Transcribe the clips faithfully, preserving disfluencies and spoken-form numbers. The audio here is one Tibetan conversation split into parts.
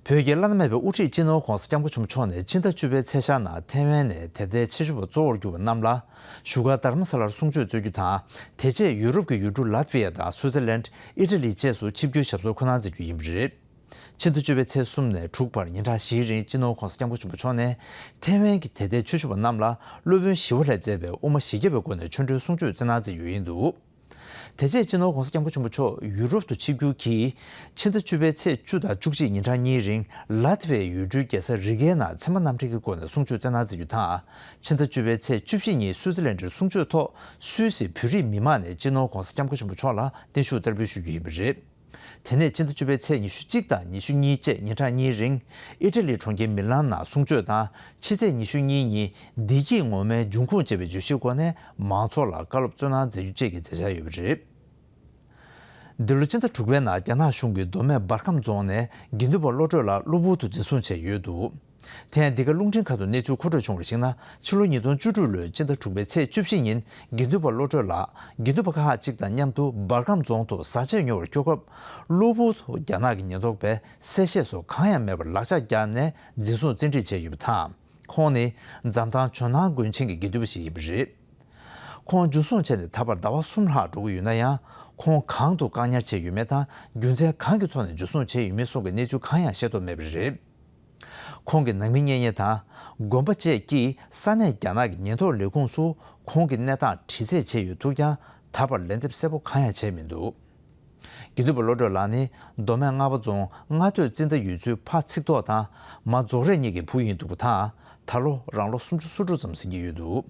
བོད་ཀྱི་བླ་ན་མེད་པའི་དབུ་ཁྲིད་སྤྱི་ནོར་༧གོང་ས་༧སྐྱབས་མགོན་ཆེན་པོ་མཆོག་ནས་ཕྱི་ཟླ་བཅུ་པའི་ཚེས་ཤར་ནང་ཐེ་ཝན་ནས་དད་ལྡན་ཆེ་ཞུ་བ་གཙོ་བོར་གྱུར་པ་རྣམས་ལ་བཞུགས་སྒར་རྡ་རམ་ས་ལར་གསུང་ཆོས་སྩོལ་རྒྱུ་དང་། དེ་རྗེས་ཡུ་རོབ་ཀྱི་ཡུལ་གྲུ་ལཱ་ཏི་ཝི་ཡ་དང་སུའུ་ཙེར་ལན། ཨི་ཊ་ལི་བཅས་སུ་ཆིབས་བསྒྱུར་ཞབས་སོར་འཁོད་གནང་མཛད་རྒྱུ་ཡིན་པ་རེད། ཕྱི་ཟླ་བཅུ་པའི་ཚེས་གསུམ་ནས་དྲུག་བར་ཉིན་གྲངས་བཞིའི་རིང་སྤྱི་ནོར་༧གོང་ས་༧སྐྱབས་མགོན་ཆེན་པོ་མཆོག་ནས་ཐེ་ཝན་གྱི་དད་ལྡན་ཆོས་ཞུ་བ་རྣམས་ལ་སློབ་དཔོན་ཞི་བ་ལྷས་མཛད་པའི་དབུ་མ་བཞི་བརྒྱ་པའི་སྒོ་ནས་ཆོ་འཕྲུལ་གསུང་ཆོས་སྩལ་གནང་མཛད་རྒྱུ་ཡིན་འདུག་དེ་རྗེས་སྤྱི་ནོར་༧གོང་ས་༧སྐྱབས་མགོན་ཆེན་པོ་མཆོག་ཡུ་རོབ་ཏུ་ཆིབས་བསྒྱུར་གྱིས་ཕྱི་ཟླ་བཅུ་པའི་ཚེས་བཅུ་དང་བཅུ་གཅིག་ཉིན་གྲངས་གཉིས་རིང་ལཱ་ཏི་ཝའི་ཡུལ་གྲུའི་རྒྱལ་ས་རི་གའི་ནང་ཚད་མ་རྣམ་འགྲེལ་གྱི་སྒོ་ནས་གསུང་ཆོས་སྩལ་གནང་མཛད་རྒྱུ་དང་། ཕྱི་ཟླ་བཅུ་པའི་ཚེས་བཅུ་བཞི་ཉིན་སུའུ་ཙེར་ལན་ཌིར་གསུང་ཆོས་ཐོག་སུད་སི་བོད་རིགས་མི་མང་ནས་སྤྱི་ནོར་༧གོང་ས་༧སྐྱབས་མགོན་ཆེན་པོ་མཆོག་ལ་བརྟན་བཞུགས་བསྟར་འབུལ་ཞུ་རྒྱུ་ཡིན་པ་རེད། དེ་ནས་སྤྱི་ཟླ་བཅུ་པའི་ཚེས་ཉི་ཤུ་གཅིག་དང་ཉི་ཤུ་གཉིས་བཅས་ཉིན་གྲངས་གཉིས་རིང་ཨི་ཊ་ལིའི་གྲོང་ཁྱེར་མི་ལན་ནང་གསུང་ཆོས་དང་། ཕྱི་ཚེས་ཉི་ཤུ་གཉིས་ཉིན་བདེ་སྐྱིད་ངོ་མའི་འབྱུང་ཁུངས་ཅེས་པའི་བརྗོད་གཞིའི་སྒོ་ནས་མང་ཚོགས་ལ་བཀའ་སློབ་སྩོལ་གནང་མཛད་རྒྱུ་བཅས་ཀྱི་མཛད་འཆར་ཡོད་པ་རེད། འདི་ལོ་སྤྱི་ཟླ་དྲུག་པའི་ནང་རྒྱ་ནག་གཞུང་གིས་མདོ་སྨད་འབར་ཁམས་རྫོང་ནས་དགེ་འདུན་པ་བློ་གྲོས་ལགས་གློ་བུར་དུ་འཛིན་བཟུང་བྱས་ཡོད་འདུག་དེ་ཡང་འདི་ག་རླུང་འཕྲིན་ཁང་དུ་གནས་ཚུལ་མཁོ་སྤྲོད་བྱུང་བར་གཞིགས་ན། ཕྱི་ལོ་ཉིས་སྟོང་བཅུ་དྲུག་ལོའི་སྤྱི་ཟླ་དྲུག་པའི་ཚེས་བཅུ་བཞི་ཉིན་དགེ་འདུན་པ་བློ་གྲོས་ལགས་དགེ་འདུན་པ་ཁག་ཅིག་དང་མཉམ་དུ་འབར་ཁམས་རྫོང་དུ་བཟའ་ཆས་ཉོ་བར་འཁྱོག་སྐབས། གློ་བུར་དུ་རྒྱ་ནག་གི་ཉེན་རྟོག་པས་གསལ་བཤད་སོགས་གང་ཡང་མེད་པར་ལག་ཆ་བཀྱགས་ནས་འཛིན་བཟུང་བཙན་ཁྲིད་བྱས་ཡོད་པ་དང་། ཁོང་ནི་འཛམ་ཐང་ཇོ་ནང་དགོན་ཆེན་གྱི་དགེ་འདུན་པ་ཞིག་ཡིན་པ་རེད། ཁོང་འཇུ་བཟུང་བྱས་ནས་ད་བར་ཟླ་བ་གསུམ་ལྷག་འགྲོ་གི་ཡོད་ན་ཡང་། ཁོང་གང་དུ་བཀག་ཉར་བྱས་ཡོད་མེད་དང་རྒྱུ་མཚན་གང་གི་ཐོག་ནས་འཇུ་བཟུང་བྱས་ཡོད་མེད་སོགས་ཀྱི་གནས་ཚུལ་གང་ཡང་ཤེས་རྟོགས་མེད་པ་རེད། ཁོང་གི་ནང་མི་གཉེན་ཉེ་དང་དགོན་པ་བཅས་ཀྱིས་ས་གནས་རྒྱ་ནག་གི་ཉེན་རྟོག་ལས་ཁུངས་སུ་ཁོང་གི་གནས་སྟངས་དྲི་རྩད་བྱས་ཡོད་འདུག་ཀྱང་། ད་བར་ལན་འདེབས་གསལ་པོ་གང་ཡང་བྱས་མི་འདུག་དགེ་འདུན་པ་བློ་གྲོས་ལགས་ནི་མདོ་སྨད་རྔ་བ་རྫོང་རྔ་སྟོད་ཙིན་ད་ཡུལ་ཚོའི་ཕ་ཚིག་ཐོག་དང་མ་རྫོགས་རེས་གཉིས་ཀྱི་བུ་ཡིན་འདུག་པ་དང་། ད་ལོ་རང་ལོ་སུམ་ཅུ་སོ་དྲུག་ཙམ་ཟིན་གྱི་ཡོད་འདུག་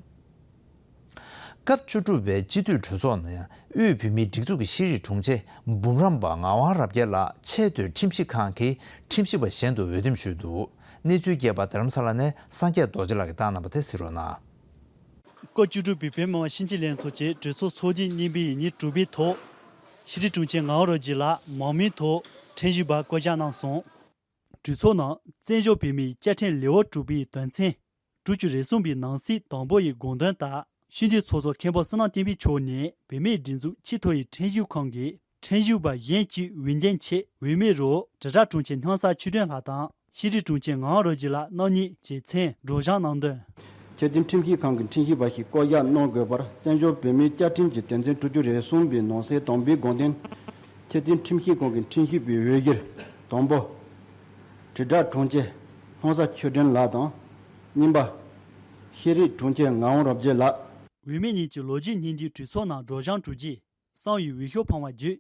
སྐབས་བཅུ་དྲུག་པའི་སྤྱི་འཐུས་གྲོས་ཚོགས་ནང་དབུས་བོད་མིའི་སྒྲིག་འཛུགས་ཀྱི་ཤེས་རིག་དྲུང་ཆེ་འབུམ་རམས་པ་ངག་དབང་རབ་རྒྱས་ལགས་ཆེས་མཐོའི་ཁྲིམས་ཞིབ་ཁང་གི་ཁྲིམས་ཞིབ་པ་གཞན་དུ་འོས་འདེམས་ཞུས་འདུག་གནས་ཚུལ་རྒྱས་པ་རྡ་རམ་ས་ལ་ནས་སངས་རྒྱས་རྡོ་རྗེ་ལགས་ཀྱིས་བཏང་གནང་བ་དེ་གཟིགས་རོགས་གནང་། སྐབས་བཅུ་དྲུག་པའི་བོད་མི་མང་སྤྱི་འཐུས་ལྷན་ཚོགས་ཀྱི་གྲོས་ཚོགས་ཚོགས་དུས་གཉིས་པའི་ཉིན་དྲུག་པའི་ཐོག་ཤེས་རིག་དྲུང་ཆེ་ངག་དབང་རབ་རྒྱས་ལགས་མང་མོས་ཐོག་ཁྲིམས་ཞིབ་པར་བསྐོ་གཞག་གནང་སོང་། གྲོས་ཚོགས་ནང་བཙན་བྱོལ་བོད་མིའི་བཅའ་ཁྲིམས་ལེའུ་དྲུག་པའི་དོན་ཚན་དྲུག་ཅུ་རེ་གསུམ་པའི་ནང་གསེས་དང་པོ་ཡི་དགོངས་དོན་ལྟར། སྤྱི་འཐུས་ཚོགས་གཙོ་མཁན་པོ་བསོད་ནམས་བསྟན་འཕེལ་མཆོག་ནས་བོད་མིའི་སྒྲིག་འཛུགས་ཆེས་མཐོ་ཡི་ཁྲིམས་ཞིབ་ཁང་གི་ཁྲིམས་ཞིབ་པ་གཞན་གྱི་འོས་འདེམས་ཆེད་འོས་མི་རུ་དྲིལ་བསྒྲགས་དྲུང་ཆེ་སྣང་ས་ཆོས་སྒྲོན་ལགས་དང་། ཤེས་རིག་དྲུང་ཆེ་ངག་དབང་རབ་རྒྱས་ལགས་རྣམ་གཉིས་ཀྱིས་མཚན་སྒྲོག་སྦྱང་གནང་དོན། ཆེས་མཐོའི་ཁྲིམས་ཞིབ་ཁང་གི་ཁྲིམས་ཞིབ་པ་ཞིག་བསྐོ་གཞག་གནང་དགོས་པར་བཙན་བྱོལ་བོད་མིའི་བཅའ་ཁྲིམས་ཀྱི་དོན་ཚན་དྲུག་ཅུ་རེ་གསུམ་པའི་ནང་གསེས་དང་པོའི་དགོངས་དོན། ཆེས་མཐོའི་ཁྲིམས་ཞིབ་ཁང་གི་ཁྲིམས་ཞིབ་པའི་འོས་གཞིར་དང་པོ། དྲིལ་བསྒྲགས་དྲུང་ཆེ་སྣང་ས་ཆོས་སྒྲོན་ལགས་དང་། གཉིས་པ། ཤེས་རིག་དྲུང་ཆེ་ངག་དབང་རབ་རྒྱས་ལགས། འོས་མི་གཉིས་ཀྱི་ལོ་རྒྱུས་སྙིང་བསྡུས་གྲོས་ཚོགས་ནང་སྒྲོག་སྦྱང་གྲུབ་རྗེས། གསང་བའི་འོས་ཤོག་འཕངས་པ་བརྒྱུད།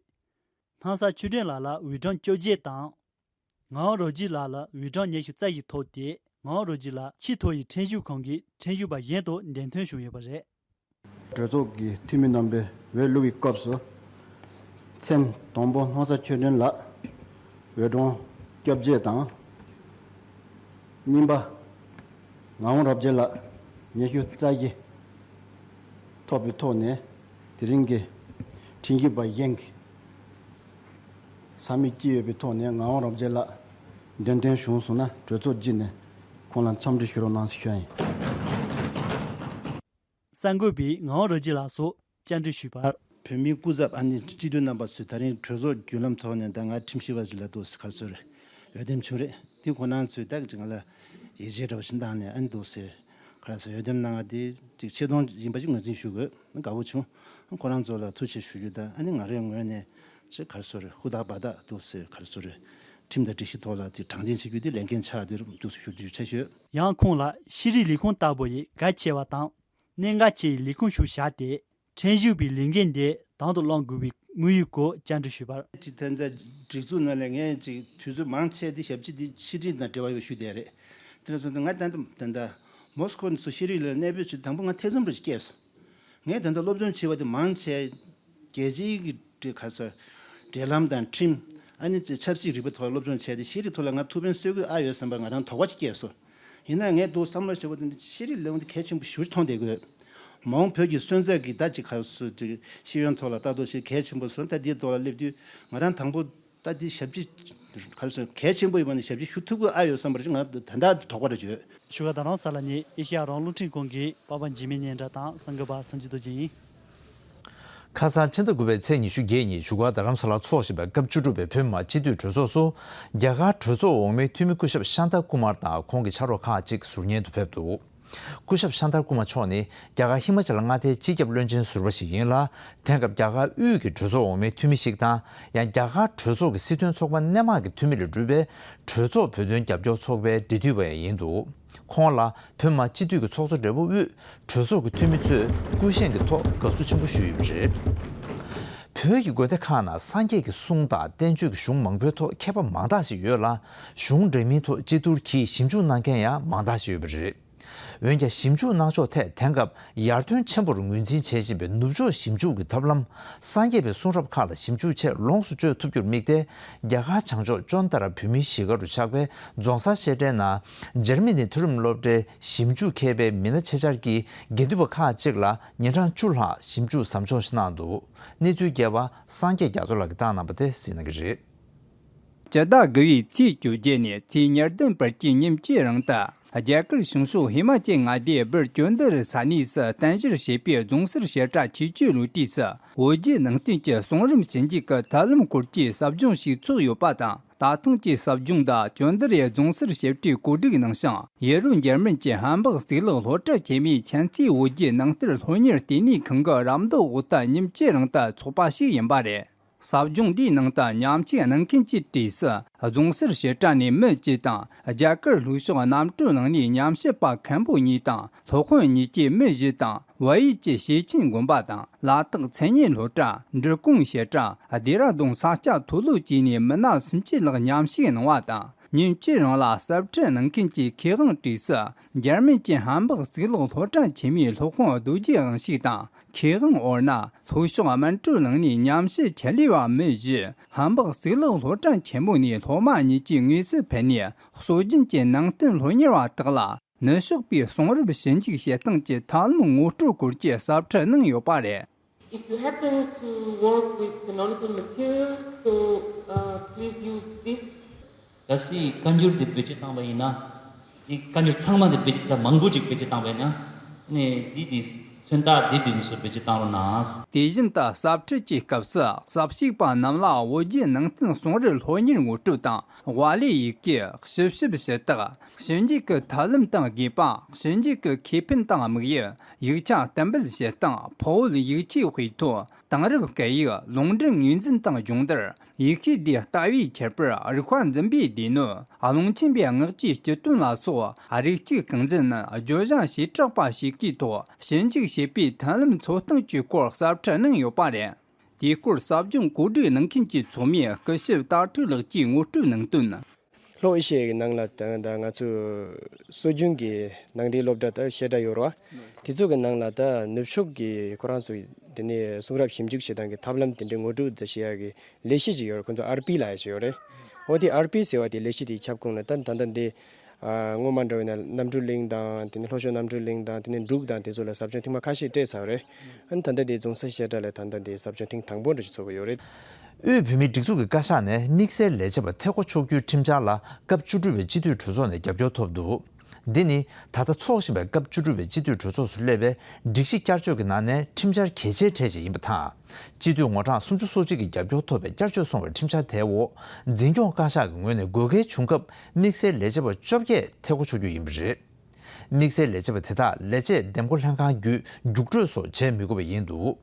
སྣང་ས་ཆོས་སྒྲོན་ལགས་ལ་འོས་གྲངས་བཅོ་བརྒྱད་དང་། ངག་དབང་རབ་རྒྱས་ལགས་ལ་འོས་གྲངས་ཉི་ཤུ་རྩ་བཞི་ཐོབ་སྟེ། ངག་དབང་རབ་རྒྱས་ལགས་ཆེས་མཐོ་ཡི་ཁྲིམས་ཞིབ་ཁང་གི་ཁྲིམས་ཞིབ་པ་གཞན་དུ་འདེམས་ཐོན་བྱུང་ཡོད་པ་རེད། གྲོས་ཚོགས་ཀྱི་འཐུས་མི་རྣམ་པས་འོས་བླུག་པའི་སྐབས་སུ། མཚན་དང་པོ་སྣང་ས་ཆོས་སྒྲོན་ལགས་འོས་གྲངས་བཅོ་བརྒྱད་དང་། གཉིས་པ། ངག་དབང་རབ་རྒྱས་ལགས་ཉི་ཤུ་རྩ་བཞི་ཐོབ་པའི་ཐོག་ནས། དེ་རིང་གི་ཁྲིམས་ཞིབ་པ་གཞན་གྱི་ས་མིག་ཅི་ཡོད་པའི་ཐོག་ནས་ངག་དབང་རབ་རྒྱས་ལགས་འདེམས་ཐོན་བྱུང་སོང་ན། གྲོས་ཚོགས་བརྒྱུད་ནས་ཁོང་ལ་འཚམས་འདྲི་ཞུ་རོགས་གནང་ཞུ་ཡ་ཡིན། གསར་འགོད་པས་ངག་དབང་རབ་རྒྱས་ལགས་སུ་བཅར་འདྲི་ཞུས་པར། བོད་མིའི་སྐུ་ཚབ་ཨ་ནི་སྤྱི་འཐུས་རྣམ་པ་ཚོས་ད་རིང་གྲོས་ཚོགས་བརྒྱུད་ལམ་ཐོག་ནས་ད་ང་ཁྲིམས་ཞིབ་པ་ཞིག་ལ་འདུག་ཟེར་ག་རེ་ཟེར་འོས་འདེམས་བྱུང་རེད། དེ་ཁོ་རང་ཚོས་ད་ང་ལ་ཡིད་ཆེས་འདྲ་བོ་ཞིག་བཏང་ནས་ཨ་ནི་འདུག་ཟེར་ག་རེ་ཟེར་འོས་འདེམས་གནང་བ་དེ་ཅིག་ཆེ་མཐོང་ཡིན་པ་ཅིག་ངོས་འཛིན་ཞུ་དགོས། དགའ་བོ་བྱུང་། ཁོ་རང་ཚོ་ལ་ཐུགས་རྗེ་ཆེ་ཞུ་རྒྱུ་དང་། ཨ་ནི་ང་རའི་ངོས་ནས་ཅིག་ག་རེ་ཟེར་ཧུར་ཐག་འབད་ཐག་འདུག་ཟེར་ག་རེ་ཟེར་ཁྲིམས་དང་སྒྲིག་གཞི་ཐོག་ལ་དེ་དྲང་བདེན་བྱེད་རྒྱུ་དེ་ལས་འགན་ཆགས་བསྡད་འདུག་ཟེར་ཞུ་རྒྱུ་ཆེ་ཤོས། ཡང་ཁོང་ལ་ཤེས་རིག་ལས་ཁུངས་ལྟ་བུ་ཡི་གལ་ཆེ་བ་དང་། གནད་འགག་ཆེ་བའི་ལས་ཁུངས་ཤིག་བཞག་སྟེ། ཁྲིམས་ཞིབ་པའི་ལས་འགན་དེ་དང་དུ་བླང་དགོས་པའི་དམིགས་ཡུལ་སྐོར་བཅར་འདྲི་ཞུས་པར། ཅིག་ད་ལྟ་སྒྲིག་འཛུགས་ནང་ལ་ངས་ཅིག་དུས་ཚོད་མང་ཆེ་དེ་ཞབས་ཕྱི་དེ་ཕྱི་འབྲེལ་དང་འབྲེལ་བ་ཡོད་ཞུ་བསྡད་རེད། དེ་ལ་སོང་ཙང་ང་ད་ལྟ་ད་ལྟ་མོ་སི་ཁོ་ནས་སུ་ཤེས་རིག་ལ་གནས་སྤོས་བྱེད་དུས་དང་པོ་ང་ཐེ་ཚོམ་འདྲ་ཞིག་སྐྱེས་སོང་། ངས་ད་ལྟ་སློབ་སྦྱོང་བྱས་པ་དེ་མང་ཆེ་རྒྱལ་སྤྱིའི་གི་ག་ས་འབྲེལ་ལམ་དང་ཁྲིམས། ཨ་ནི་ཆབ་སྲིད་རིག་པའི་ཐོག་ལ་སློབ་སྦྱོང་བྱས་ཏེ། ཤེས་རིག་ཐོག་ལ་ང་ཐུགས་ཕན་གསོས་དགོས་ཨ་ཡོད་བསམ་པ་ང་རང་དོགས་པ་ཅིག་སྐྱེས་སོང་། ཡིན་ན་ངས་འདུག་བསམ་བློ་བྱེད་པ་དེ་འདི་ཤེས་རིག་ལས་ཁུངས་འདི་གལ་ཆེན་པོ་ཞེ་པོ་ཅིག་མཐོང་བསྡད་ཀྱི་ཡོད། མ་འོངས་བོད་ཀྱི་སོན་རྩ་གི་ད་ཅིག་ག་ས་ཅིག་ཤེས་ཡོན་ཐོག་ལ་ལྟ་རྟོག་བྱེད་གལ་ཆེན་པོ་བཟོ། ད་འདིའི་ཐོག་ལ་སླེབས་དུས་ང་རང་དང་པོ་ད་འདི་ཞབས་ཕྱི་ག་ས་གལ་ཆེན་པོ་ཡོད་པ་ནི་ཞབས་ཕྱི་ཞུ་ཐུབ་ཀྱི་ཨ་ཡོད་བསམ་པ་ཅིག་ང་ད་ལྟ་དོགས་པ་རེ་བྱོས། བཞུགས་སྒར་རྡ་རམ་ས་ལ་ནས་ཨེ་ཤེ་ཡ་རང་དབང་རླུང་འཕྲིན་ཁང་གི་པར་པ་འཇིགས་མེད་སྙན་གྲགས་དང་གསར་འགོད་པ་བསམ་གྱི་རྡོ་རྗེ་ཡིན། ཁ་སང་ཕྱི་ཟླ་དགུ་པའི་ཚེས་ཉི་ཤུ་བརྒྱད་ཉིན་བཞུགས་སྒར་རྡ་རམ་ས་ལར་འཚོགས་བཞིན་པའི་སྐབས་བཅུ་དྲུག་པའི་བོད་མི་མང་སྤྱི་འཐུས་གྲོས་ཚོགས་སུ། རྒྱ་གར་གྲོས་ཚོགས་འོག་མའི་འཐུས་མི་སྐུ་ཞབས་ཤཱན་ཏཱ་ཀུ་མར་དང་ཁོང་གི་ཕྱག་རོགས་ཁག་ཅིག་ཟུར་ཉན་དུ་ཕེབས་འདུག་སྐུ་ཞབས་ཤཱན་ཏཱ་ཀུ་མར་མཆོག་ནི་རྒྱ་གར་ཧི་མ་ཅལ་མངའ་སྡེའི་སྤྱི་ཁྱབ་བློན་ཆེན་ཟུར་པ་ཞིག་ཡིན་ལ། དེང་སྐབས་རྒྱ་གར་དབུས་ཀྱི་གྲོས་ཚོགས་འོག་མའི་འཐུས་མི་ཞིག་དང་། ཡང་རྒྱ་གར་གྲོས་ཚོགས་ཀྱི་སྲིད་དོན་ཚོགས་པ་སྣེ་མང་གི་འཐུས་མི་ལས་གྲུབ་པའི་གྲོས་ཚོགས་བོད་དོན་རྒྱབ་སྐྱོར་ཚོགས་པའི་འབྲེལ་མཐུད་པ་ཡང་ཡིན་འདུག་ཁོང་ལ་བོད་མི་མང་སྤྱི་འཐུས་ཀྱི་ཚོགས་གཙོ་སྦྲེལ་པོ་དབུས་གྲོས་ཚོགས་ཀྱི་འཐུས་མི་ཚོས་སྐུ་བཞེངས་ཀྱི་ཐོག་དགའ་བསུ་ཆེན་པོ་ཞུས་ཡོད་པ་རེད། བོད་ཀྱི་དགོན་སྡེ་ཁག་ནང་སངས་རྒྱས་ཀྱི་གསུང་དང་བསྟན་བཅོས་ཀྱི་གཞུང་མང་པོའི་ཐོག་མཁས་པ་མང་དག་ཞིག་ཡོད་ལ། གཞུང་འདྲ་མིན་ཐོག་སྤྱི་བསྡུར་གྱིས་ཞིབ་འཇུག་གནང་མཁན་ཡང་མང་དག་ཞིག་ཡོད་པ་རེད། འོན་ཀྱང་ཞིབ་འཇུག་གནང་ཕྱོགས་ཐད་དེང་སྐབས་ཡར་ཐོན་ཆེན་པོར་ངོས་འཛིན་བྱེད་བཞིན་པའི་ནུབ་ཕྱོགས་ཞིབ་འཇུག་གི་ཐབས་ལམ། སངས་རྒྱས་པའི་གསུང་རབ་ཁག་ལ་ཞིབ་འཇུག་ཆེས་ལོངས་སུ་སྤྱོད་ཐུབ་རྒྱུར་དམིགས་ཏེ། རྒྱ་གར་བྱང་ཕྱོགས་ཅོན་ཏ་ར་བོད་མིའི་གཞིས་སྒར་དུ་ཆགས་པའི་རྫོང་སར་བཤད་གྲྭའི་ནང་འཇར་མ་ནི་མཐོ་རིམ་སློབ་གྲྭའི་ཞིབ་འཇུག་མཁས་པའི་མི་སྣ་ཆེད་བཅར་གྱིས་དགེ་འདུན་པ་ཁག་ཅིག་ལ་ཉིན་གྲངས་བཅུ་ལྷག་ཞིབ་འཇུག་ཟབ་སྦྱོང་ཞིག་གནང་འདུག་གནས་ཚུལ་རྒྱས་པ་སངས་རྒྱས་རྒྱ་མཚོ་ལགས་ཀྱིས་བཏང་གནང་པ་དེ་གཟིགས་གནང་གི་རེད། སྤྱི་ཟླ་དགུ་བའི་ཚེས་བཅོ་བརྒྱད་ནས་ཚེས་ཉེར་བདུན་བར་གྱི་ཉིན་གཅིག་རིང་དུ། རྒྱ་གར་བྱང་ཕྱོགས་ཧི་མ་ཅལ་མངའ་སྡེའི་སྦུར་ཅོན་དར་ས་གནས་སུ་རྟེན་གཞིར་བྱས་པའི་རྫོང་སར་བཤད་གྲྭ་ཆེ་བརྗོད་བློ་གྲོས་སུ། བོད་བརྒྱུད་ནང་བསྟན་གྱི་གསུང་རབ་ཞིབ་འཇུག་གི་ཐབས་ལམ་སྐོར་གྱི་ཟབ་སྦྱོང་ཞིག་ཚོགས་ཡོད་པ་དང་། ད་ཐེངས་ཀྱི་ཟབ་སྦྱོང་འདི་ཅོན་དར་ཡའི་རྫོང་སར་བྱེད་སྒྲའི་གོ་སྒྲིག་གནང་ཞིང་། ཡེ་རུ་འཇར་མན་གྱི་ཧམ་སྦག་གཙུག་ལག་སློབ་གྲྭ་ཆེན་མོའི་ཁྱད་ཚོས་བོད་བརྒྱུད་ནང་བསྟན་སློབ་གཉེར་ལྟེ་གནས་ཁང་གི་རམ་འདེགས་འོག་ཏུ་ཉིན་གཅིག་རིང་དུ་འཚོགས་པ་ཞིག་ཡིན་པ་རེད། ཟབ་སྦྱོང་འདིའི་ནང་དུ་མཉམ་ཞུགས་གནང་མཁན་གྱི་གྲས་སུ། རྫོང་སར་བཤད་གྲྭ་ནས་མི་བཅུ་དང་། རྒྱ་གར་ལྷོ་ཕྱོགས་གནམ་གྲུ་ལམ་ནས་མཉམ་ཞུགས་པ་མཁན་པོ་གཉིས་དང་། སློབ་དཔོན་གཉིས་བཅས་མི་བཞི་དང་། བལ་ཡུལ་གྱི་ཞེ་ཆེན་དགོན་པ་དང་། ལ་དྭགས་མཚན་སྙན་སློབ་གྲྭ། འབྲི་གུང་བཤད་གྲྭ། སྡེ་ར་ལྡུན་ས་སྐྱ་མཐོ་སློབ་བཅས་ནས་མི་སྣ་སུམ་ཅུ་ལྷག་མཉམ་ཞུགས་གནང་བ་དང་། ཉིན་གཅིག་རིང་ལ་གསར་ཁྲིད་གནང་མཁན་གྱི་མཁས་དབང་གྲས་སུ། འཇར་མན་གྱི་ཧམ་སྦག་གཙུག་ལག་སློབ་གྲྭ་ཆེན་མོའི་སློབ་དཔོན་རྡོ་རྗེ་དབང་ཕྱུག་དང་། མཁས་དབང་ཨོར་ན། ལྷོ་ཕྱོགས་སྨན་སྤྲོད་གླིང་ནས་མཉམ་ཞུགས་ཆེད་ལས་པ་མི་བཞི། ཧམ་སྦག་གཙུག་ལག་སློབ་གྲྭ་ཆེན་མོ་ནས་སློབ་མ་གཉིས་ཀྱིས་དངོས་སུ་ཕེབས་ནས། སྲོལ་རྒྱུན་གྱི་ནང་བསྟན་སློབ་གཉེར་བ་དག་ལ། ནུབ་ཕྱོགས་པའི་གསུང་རབ་ཞིབ་འཇུག་བྱེད་སྟངས་ཀྱི་ཐབས་ལམ་ངོ་སྤྲོད་སྐོར་གྱི་གསར་ཁྲིད་གནང་ཡོད་པ་རེད། If you happen to work with canonical materials, so, uh, please use this. གལ་སྲིད་བཀའ་འགྱུར་འདི་བེད་སྤྱོད་བཏང་བ་ཡིན་ན། འདི་བཀའ་འགྱུར་ཚང་མ་འདི་བེད་སྤྱོད་ད་མང་པོ་ཅིག་བེད་སྤྱོད་བཏང་བས་ན། ནས་འདི་འདི་མཚོན་རྟགས་འདི་འདི་ཚོ་བེད་སྤྱོད་བཏང་རོགས་གནང་། དེ་བཞིན་དུ་གསར་ཁྲིད་ཀྱི་སྐབས་སུ་གསར་ཞུགས་པ་རྣམས་ལ་བོད་བརྒྱུད་ནང་བསྟན་གསུང་རབ་སློབ་གཉེར་ངོ་སྤྲོད་དང་། ཝ་ལི་ཡི་གེ་ཞིབ་ཞིབ་ཞུ་དག་ཞིབ་འཇུག་གི་ཐབས་ལམ་དང་དགོས་པ། ཞིབ་འཇུག་གི་ཁེ་ཕན་དང་དམིགས་ཡུལ། ཡིག་ཆ་གཏན་འབེབས་བྱེད་སྟངས། འཕོ་བོད་ཡིག་ཆའི་དཔེ་ཐོ། དེང་རབས་སྐད་ཡིག་ལུང་འདྲེན་ངོས་འཛིན་དང་སྦྱོང་བརྡར། ཡེ་ཤུའི་སྡེའི་ལྟ་བའི་ཁྱད་པར། རིག་པ་འཛིན་པའི་སྡེ་སྣོད། ཀློང་ཆེན་པའི་སྔགས་ཀྱི་སྤྱི་དོན་ལ་སོགས། རིགས་གཅིག་རྐང་འཛིན་བརྗོད་བྱ་བྱེ་བྲག་པ་ཞིག་གི་ཐོག་ཞིབ་འཇུག་བྱེད་པའི་ཐབས་ལམ་འཚོལ་སྟངས་ཀྱི་སྐོར་གསར་ཁྲིད་གནང་ཡོད་པ་རེད། དེའི་སྐོར་ཟབ་སྦྱོང་གོ་སྒྲིག་གནང་མཁན་གྱི་ཚོགས་མི་སྐུ་ཞབས་སྟག་ཕྲུག་ལགས་ཀྱིས་ངོ་སྤྲོད་གནང་དོན། ལྷོ་ཨེ་ཤི་ཡའི་ནང་ལ་ད་ད་ང་ཚོ་སྲོལ་རྒྱུན་གྱི་ནང་བསྟན་སློབ་གྲྭ་དང་བཤད་གྲྭ་ཡོད་རེད་བ། དེ་ཚོ་གི་ནང་ལ་ད་ནུབ་ཕྱོགས་ཀྱི་ཁོ་རང་ཚོ་དེ་ནས་གསུང་རབ་ཞིབ་འཇུག་བྱེད་སྟངས་ཀྱི་ཐབས་ལམ་དེ་འདྲའི་ངོ་སྤྲོད་དང་བྱེད་ཡག་གི་ལས་གཞི་ཅིག་ཡོད་རེད། ཁོ་ཚོ་ཨར་པི་ལབ་ཡག་ཅིག་ཡོད་རེད། འོ་དེ་ཨར་པི་ཟེར་བ་དེ་ལས་གཞི་དེའི་ཁྱབ་ཁོངས་ལ་ད་ད་ལྟ་འདི་ཨ་སྔོན་མ་འདྲ་བས་ན་རྣམ་གྲོལ་གླིང་དང་དེ་ནས་ལྷོ་ཕྱོགས་རྣམ་གྲོལ་གླིང་དང་དེ་ནས་འབྲུག་དང་དེ་ཚོ་ལ་ཟབ་སྦྱོང་ཐེངས་མ་ཁ་ཤས་སྤྲད་ཚར་བ་རེད། ཨ་ནི་ད་ལྟ་དེ་རྫོང་སར་བཤད་གྲྭ་ལ་ད་ལྟ་འདི་ཟབ་སྦྱོང་ཐེངས་དང་པོ་འདྲ་ཞིག་ཚོགས་ཀྱི་ཡོད་རེད། དབུས་བོད་མིའི་སྒྲིག་འཛུགས་ཀྱི་བཀའ་ཤག་ནས་དམིགས་བསལ་ལས་བྱེད་པ་ཐད་གཏོང་ཆོག་རྒྱུའི་ཁྲིམས་འཆར་ལ་སྐབས་བཅུ་དྲུག་པའི་སྤྱི་འཐུས་གྲོས་ཚོགས་ནས་རྒྱབ་སྐྱོར་ཐོབ་འདུག་འདི་ནི་ད་ལྟ་འཚོགས་བཞིན་པའི་སྐབས་བཅུ་དྲུག་པའི་སྤྱི་འཐུས་གྲོས་ཚོགས་སུ་སླེབས་པའི་སྒྲིག་གཞི་བསྐྱར་བཅོས་ཀྱི་ནང་ནས་ཁྲིམས་འཆར་གལ་ཆེའི་གྲས་ཤིག་ཡིན་པ་དང་། སྤྱི་འཐུས་ངོ་གྲངས་སུམ་ཅུ་སོ་གཅིག་གིས་རྒྱབ་སྐྱོར་ཐོབ་པའི་བསྐྱར་བཅོས་སོང་བའི་ཁྲིམས་འཆར་དེའི་འོག་འཛིན་སྐྱོང་བཀའ་ཤག་གི་ངོས་ནས་དགོས་གལ་བྱུང་སྐབས་དམིགས་བསལ་ལས་བྱེད་པ་བཅོ་བརྒྱད་ཐད་གཏོང་ཆོག་རྒྱུ་ཡིན་པ་རེད། དམིགས་བསལ་ལས་བྱེད་པ་དེ་དག་ལས་བྱེད་འདེམས་བསྐོ་ལྷན་ཁང་བརྒྱུད་རྒྱུགས་སྤྲོད་སོགས་བྱེད་མི་དགོས་པ་ཡིན་འདུག་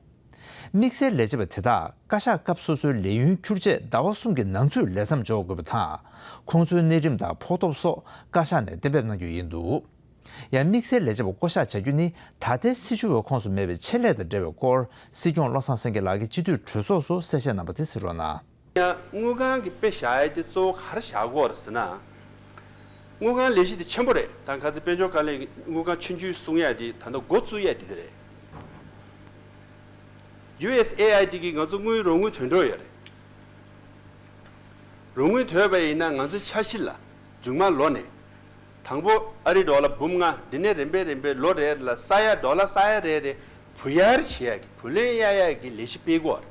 དམིགས་བསལ་ལས་བྱེད་པ་དེ་དག་བཀའ་ཤག་སྐབས་སོ་སོའི་ལས་ཡུན་འཁྱོལ་རྗེས་ཟླ་བ་གསུམ་གྱི་ནང་ཚུད་ལས་མཚམས་འཇོག་དགོས་པ་དང་། ཁོང་ཚོའི་གནས་རིམ་དང་ཕོགས་ཐོབ་སོགས་བཀའ་ཤག་ནས་གཏན་འབེབས་གནང་རྒྱུ་ཡིན་འདུག་ཡང་དམིགས་བསལ་ལས་བྱེད་པ་བསྐོ་གཞག་བྱ་རྒྱུ་ནི་ད་ལྟའི་སྲིད་བྱུས་པའི་ཁོངས་སུ་མེད་པའི་ཆེད་ལས་དང་འབྲེལ་བའི་སྐོར་སྲིད་སྐྱོང་བློ་བཟང་སེང་གེ་ལགས་ཀྱིས་སྤྱི་འཐུས་གྲོས་ཚོགས་སུ་གསལ་བཤད་གནང་པ་དེ་གཟིགས་རོགས་གནང་། ཡང་དངུལ་ཁང་གི་དཔེ་བཞག་ཡ་དེ་གཙོ་བོ་ག་རེ་བཞག་དགོས་རེད་ཟེར་ན། དངུལ་ཁང་ལས་གཞི་དེ་ཆེན་པོ་རེད། ད་ཁ་སང་དཔལ་འབྱོར་བཀའ་བློན་གྱིས་དངུལ་ཁང་ཆུང་ཆུང་གསུང་ཡ་དེ་ད་ལྟ་འགོ་བཙུགས་ཡ་དེ་དེ་རེད། ཡུ་ཨེས་ཨེ་ཨའི་ཌི་གིས་ང་ཚོ་དངུལ་རོགས་དངུལ་ཐོན་འགྲོ་ཡོད་རེད། རོགས་དངུལ་ཐོན་པ་ཡིན་ན་ང་ཚོའི་འཆར་གཞི་ལ་མཇུག་མ་ལོ་ནས་དང་པོ་ཨ་རི་ཌོ་ལར་འབུམ་ལྔ། འདི་ནས་རིམ་པས་རིམ་པས་ལོ་རེ་ལ་ས་ཡ་ཌོ་ལར་ས་ཡ་རེ་རེ་བུ་ཡར་བྱེད་ཡ་གི་བུ་ལོན་གཡར་ཡ་གི་ལས་གཞི་སྤེལ་དགོས་རེད།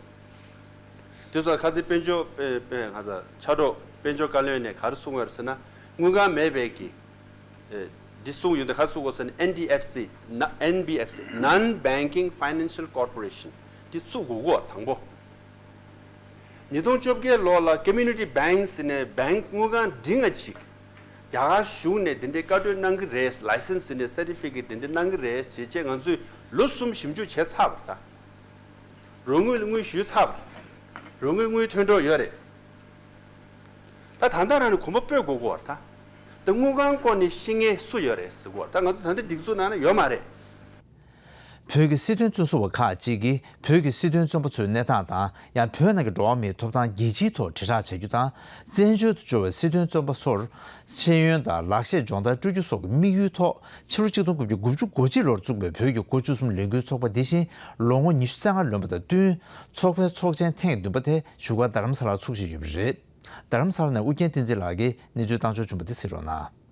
དེ་ཚོ་ཁ་སང་དཔལ་འབྱོར་དཔེ་དཔེ་ང་ཚོ་ཕྱག་རོགས་དཔལ་འབྱོར་བཀའ་བློན་ནས་ག་རེ་གསུངས་ཡོད་ཟེར་ན། དངུལ་ཁང་མེད་པའི་གི་ཨེ་འདི་གསུངས་ཡོད་འདི་ག་རེ་གསུངས་དགོས་ཟེར་ན། ཨེན་ཌི་ཨེཕ་སི་ན་ཨེན་བི་ཨེཕ་སི་Non Banking Financial Corporation། བཙུགས་དགོས་ཀྱི་ཡོད་རེད། དང་པོ། ཉིས་སྟོང་བཅོ་བརྒྱད་ལོ་ལ་Community Bank ཟེར་ནས་བེང་དངུལ་ཁང་འབྲིང་ང་ཅིག་རྒྱ་གར་གཞུང་ནས་འདི་འདྲའི་བཀའ་འཁྲོལ་གནང་གི་རེད། ལའི་སེན་སི་ཟེར་ནས་སར་ཊི་ཕི་ཀེཊ་འདི་འདྲ་གནང་གི་རེད་ཟེར་བྱས་ང་ཚོས་ལོ་གསུམ་ཞིབ་འཇུག་བྱས་ཚར་བ་རེད་ད། རོགས་དངུལ་དངུལ་ཞུས་ཚར་བ་རེད། རོགས་དངུལ་དངུལ་ཐོན་འགྲོ་ཡོད་རེད། ད་ད་ལྟ་རང་ནས་གོམ་པ་སྤོས་དགོས་ཀྱི་ཡོད་རེད་ད། ད་དངུལ་ཁང་སྐོར་ནས་ཤེས་མཁན་སུ་ཡོད་རེད་ཟེར་གྱི་ཡོད་རེད་ད། ང་ཚོ་ད་ལྟ་སྒྲིག་འཛུགས་ནང་ན་ཡོད་མ་རེད། བོད་ཀྱི་སྲིད་དོན་བཙོན་ཟུར་བ་ཁག་ཅིག་གིས་བོད་ཀྱི་སྲིད་དོན་བཙོན་པ་ཚོའི་གནས་སྟངས་དང་། ཡང་བོད་ནང་གི་འགྲོ་བ་མིའི་ཐོབ་ཐང་རྒྱལ་སྤྱིའི་ཐོག་དྲིལ་བསྒྲགས་བྱ་རྒྱུ་དང་། བཙན་བྱོལ་དུ་འབྱོར་བའི་སྲིད་དོན་བཙོན་པ་ཚོར་ཤེས་ཡོན་དང་ལག་ཤེས་སྦྱོང་བརྡར་སྤྲོད་རྒྱུ་སོགས་ཀྱི་དམིགས་ཡུལ་ཐོག་ཕྱི་ལོ་ཆིག་སྟོང་དགུ་བརྒྱ་དགུ་བཅུ་གོ་གཅིག་ལོར་བཙུགས་པའི་བོད་ཀྱི་འགོ་བཅུ་གསུམ་ལས་འགུལ་ཚོགས་པ་འདི་བཞིན་ལོ་ངོ་ཉི་ཤུ་རྩ་ལྔ་ལོན་པ་དང་བསྟུན། ཚོགས་པའི་ཚོགས་ཆེན་ཐེངས་བདུན་པ་དེ་བཞུགས་སྒར་རྡ་རམ་ས་ལར་ཚུགས་བཞིན་ཡོད་པ་རེད། རྡ་རམ་ས་ལ་ནས་ཨུ་རྒྱན་བསྟན་འཛིན་ལགས་ཀྱིས་གནས་ཚུལ་བཏང་འབྱོར་བྱུང་བ་དེ་གཟིགས་རོགས་གནང་།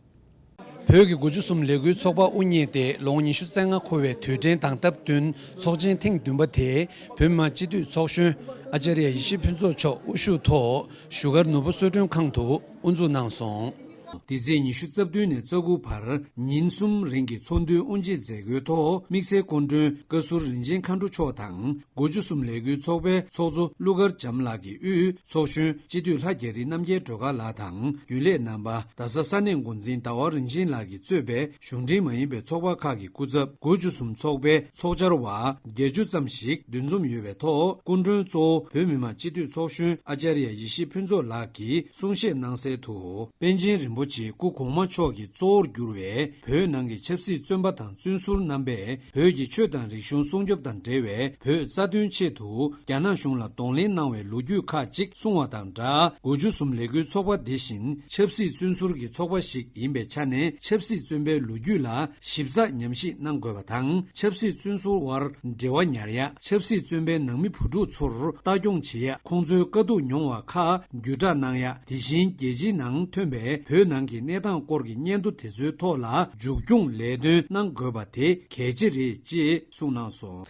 བོད་ཀྱི་འགོ་བཅུ་གསུམ་ལས་འགུལ་ཚོགས་པ་དབུ་བརྙེས་ཏེ་ལོ་ངོ་ཉི་ཤུ་རྩ་ལྔ་འཁོར་བའི་དུས་དྲན་དང་སྟབས་བསྟུན་ཚོགས་ཆེན་ཐེངས་བདུན་པ་དེ་བོད་མི་མང་སྤྱི་འཐུས་ཚོགས་གཞོན་ཨ་ཙརྱ་ཡེ་ཤེས་ཕུན་ཚོགས་མཆོག་དབུ་བཞུགས་ཐོག་བཞུགས་སྒར་ནོར་བུ་གསོལ་མགྲོན་ཁང་དུ་དབུ་འཛུགས་གནང་སོང་། འདི་ཚེས་ཉི་ཤུ་རྩ་བདུན་ནས་རྩ་དགུ་བར་ཉིན་གསུམ་རིང་གི་ཚོགས་འདུའི་དབུ་འབྱེད་མཛད་སྒོའི་ཐོག་དམིགས་བསལ་སྐུ་མགྲོན་བཀའ་ཟུར་རིན་ཆེན་མཁའ་འགྲོ་མཆོག་དང་། འགོ་བཅུ་གསུམ་ལས་འགུལ་ཚོགས་པའི་ཚོགས་གཙོ་ཀླུ་མཁར་བྱམས་ལགས་ཀྱི་དབུས་ཚོགས་གཞོན་སྤྱི་འཐུས་ལྷ་རྒྱ་རི་རྣམ་རྒྱལ་སྒྲོལ་དཀར་ལགས་དང་། རྒྱུན་ལས་རྣམ་པ། རྡ་ས་ས་གནས་འགོ་འཛིན་ཟླ་བ་རིན་ཆེན་ལགས་ཀྱིས་གཙོས་པའི་གཞུང་འབྲེལ་མ་ཡིན་པའི་ཚོགས་པ་ཁག་གི་སྐུ་ཚབ་འགོ་བཅུ་གསུམ་ཚོགས་པའི་ཚོགས་བཅར་བ་བརྒྱད་ཅུ་ཙམ་ཞིག་འདུ་འཛོམས་ཡོད་པའི་ཐོག་སྐུ་མགྲོན་གཙོ་བོ་བོད་མི་མང་སྤྱི་འཐུས་ཚོགས་གཞོན་ཨ་ཙརྱ་ཡེ་ཤེས་ཕུན་ཚོགས་ལགས་ཀྱིས་གསུང་བཤད་གནང་གསལ་དུ། པཎ་ཆེན་རིན་པོ་ཆེ་སྐུ་གོང་མ་མཆོག་གི་གཙོ་བོར་གྱུར་བའི་བོད་ནང་གི་ཆབ་སྲིད་བཙོན་པ་དང་བཙོན་ཟུར་རྣམ་པས་བོད་ཀྱི་ཆོས་དང་རིག་གཞུང་སྲུང་སྐྱོབ་དང་འབྲེལ་བའི་བོད་རྩ་དོན་ཆེད་དུ་རྒྱ་ནག་གཞུང་ལ་གདོང་ལེན་གནང་བའི་ལོ་རྒྱུས་ཁག་ཅིག་གསུང་བ་དང་སྦྲགས། འགོ་བཅུ་གསུམ་ལས་འགུལ་ཚོགས་པ་འདི་བཞིན་ཆབ་སྲིད་བཙོན་ཟུར་གྱི་ཚོགས་པ་ཞིག་ཡིན་པའི་ཆ་ནས་ཆབ་སྲིད་བཙོན་པའི་ལོ་རྒྱུས་ལ་ཞིབ་ཚགས་ཉམས་ཞིབ་གནང་དགོས་པ་དང་། ཆབ་སྲིད་བཙོན་ཟུར་དབར་འབྲེལ་བ་ཉར་ཡ། ཆབ་སྲིད་བཙོན་པའི་ནང་མི་བུ་ཕྲུག་ཚོར་ལྟ་སྐྱོང་བྱེད་ཡ། ཁོང་ཚོའི་དཀའ་སྡུག་མྱོང་བ་ཁག་བརྒྱུད་བསྒྲགས་གནང་ཡ། དེ་བཞིན་རྒྱལ་སྤྱིའི་ནང་ཐོན་པའི་བོད་ནང་གི་གནས་སྟངས་སྐོར་གྱི་སྙན་ཐོ་དེ་ཚོའི་ཐོག་ལ་མཇུག་སྐྱོང་ལས་དོན་གནང་དགོས་པ་དེ་གལ་ཆེ་རེད་ཅེས་གསུངས་གནང་སོང་།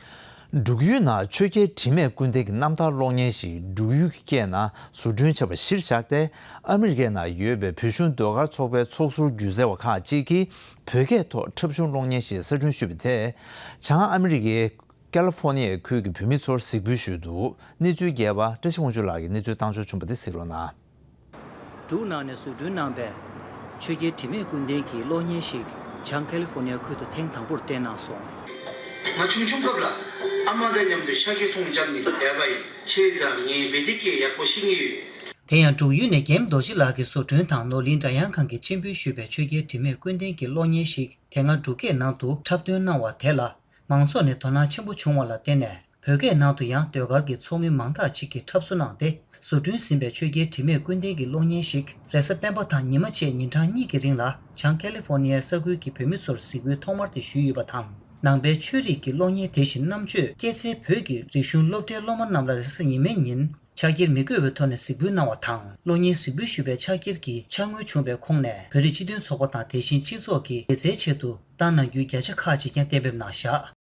འབྲུག་ཡུལ་ནང་ཆོས་རྒྱལ་དྲི་མེད་ཀུན་ལྡན་གྱི་རྣམ་ཐར་གློག་བརྙན་ཞིག་འབྲུག་ཡུལ་གྱི་སྐད་ནང་བཟོ་སྐྲུན་བྱས་པ་གཞིར་བཞག་སྟེ། ཨ་མི་རི་ཀའི་ནང་ཡོད་པའི་བོད་གཞུང་ཟློས་གར་ཚོགས་པའི་ཚོགས་ཟུར་སྒྱུ་རྩལ་བ་ཁག་ཅིག་གིས་བོད་སྐད་ཐོག་འཁྲབ་གཞུང་གློག་བརྙན་ཞིག་གསར་སྐྲུན་ཞུས་པ་དེས། བྱང་ཨ་མི་རི་ཀའི་ཀ་ལི་ཧྥོ་ནི་ཡའི་ཁུལ་གྱི་བོད་མི་ཚོར་གཟིགས་འབུལ་ཞུས་འདུག་གནས་ཚུལ་རྒྱས་པ་བཀྲ་ཤིས་དབང་ཕྱུག་ལགས་ཀྱིས་གནས་ཚུལ་བཏང་འབྱོར་བྱུང་བ་དེ་གཟིགས་རོགས་གནང་། འབྲུག་ནང་ནས་བཟོ་སྐྲུན་གནང་པའི་ཆོས་རྒྱལ་དྲི་མེད་ཀུན་ལྡན་གྱི་གློག་བརྙན་ཞིག་བྱང་ཁ་ལི་ཧྥོ་ནི་ཡ་ཁུལ་དུ་ཐེངས་དང་པོར་བསྟན་གནང་སོང་། ང་ཆུང་ཆུང་སྐབས་ལ་ཨ་མ་དང་མཉམ་དུ་ཤག་གི་སྲུང་བརྒྱབ་ནས་བསྡད་པ་ཡིན། བྱས་ཙང་ངས་བེ་ཏི་སྐད་ཡག་པོ་ཤེས་ཀྱི་ཡོད། དེ་ཡང་འབྲུག་ཡུལ་ནས་རྒྱལ་མོ་རྡོ་རྗེ་ལགས་ཀྱིས་བཟོ་སྐྲུན་དང་ནོར་གླིང་སྒྲ་དབྱངས་ཁང་གིས་སྤྱན་འབུལ་ཞུས་པའི་ཆོས་རྒྱལ་དྲི་མེད་ཀུན་ལྡན་གྱི་གློག་བརྙན་ཞིག་དེ་སྔ་འབྲུག་སྐད་ནང་དུ་འཁྲབ་སྟོན་གནང་བ་དེ་ལ། མང་ཚོགས་ནས་དོ་སྣང་ཆེན་པོ་བྱུང་བ་ལ་བརྟེན་ནས། བོད་སྐད་ནང་དུ་ཡང་ཟློས་གར་གྱི་ཚོགས་མི་མང་དག་ཅིག་གིས་འཁྲབ་བཟོ་གནང་སྟེ། བཟོ་སྐྲུན་ཟིན་པའི་ཆོས་རྒྱལ་དྲི་མེད་ཀུན་ལྡན་གྱི་གློག་བརྙན་ཞིག་རེས་གཟའ་སྤེན་པ་དང་ཉི་མ་བཅས་ཉིན་གྲངས་གཉིས་ཀྱི་རིང་ལ་བྱང་ཁ་ལི་ཧྥོ་ནི་ཡའི་ས་ཁུལ་གྱི་བོད་མི་ཚོར་གཟིགས་འབུལ་ཐོག་མར་དེ་ཞུས་ཡོད་པ་དང་། ནང་པའི་ཆོས་རིག་གི་གློག་བརྙན་དེ་བཞིན་རྣམ་དཔྱོད་སྐྱེད་ཚལ་བོད་ཀྱི་རིག་གཞུང་སློབ་གྲྭའི་སློབ་མ་རྣམས་ལ་རེས་གཟའ་ཉི་མའི་ཉིན་ཕྱག་འཁྱེར་མི་དགོས་པའི་ཐོག་ནས་གཟིགས་འབུལ་གནང་བ་དང་། གློག་བརྙན་གཟིགས་འབུལ་ཞུས་པའི་ཕྱག་འཁྱེར་གྱི་ཕྱག་དངུལ་བྱུང་བའི་ཁོངས་ནས་བོད་རིགས་སྤྱི་མཐུན་ཚོགས་པ་དང་དེ་བཞིན་སྤྱི་ཚོགས་ཀྱི་དགེ་རྩའི་ཆེད་དུ་བཏང་གནང་རྒྱུའི་བརྒྱ་ཆ་ཁག་ཅིག་ཀྱང་གཏན་འབེབས་གནང་བཞག